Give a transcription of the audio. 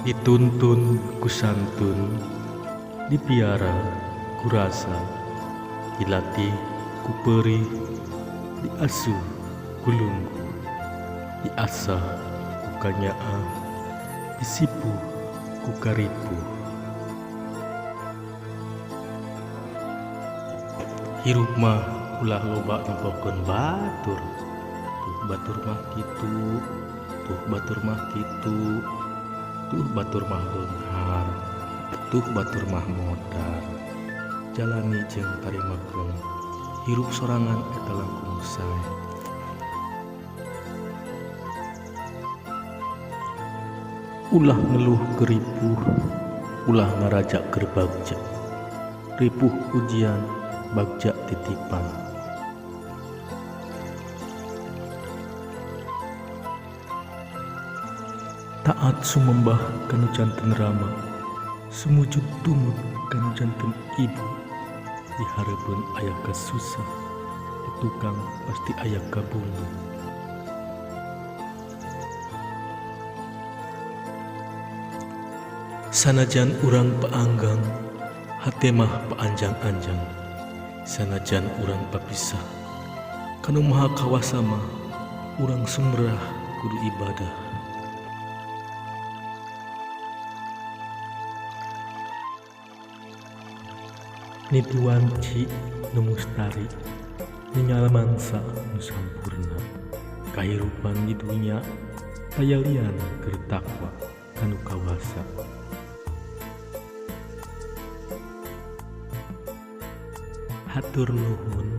Dituntun ku santun, dipiara ku rasa, dilatih ku peurih, diasuh ku lungguh, diasah ku kanyaah, disipuh ku karipuh. Hirup mah ulah loba nempokeun batur, tuh batur mah kitu, tuh batur mah kitu, tuh batur mah beunghar, tuh batur mah modar. Jalani jeung tarimakeun hirup sorangan eta langkung sae. Ulah ngeluh keur ripuh, ulah ngaraja keur bagja. Ripuh ujian, bagja titipan. Taat sumembah ka nu janten rama, sumujud tumut ka nu janten ibu. Di hareupeun aya kasusah, di tukang pasti aya kabunga. Sanajan urang paanggang, hate mah paanjang-anjang. Sanajan urang papisah, ka Nu Maha Kawasa mah urang sumrah kudu ibadah. Niti wanci nu mustari, ningal mangsa nu sampurna. Kahirupan di dunya taya lian keur takwa ka Nu Kawasa. Hatur nuhun.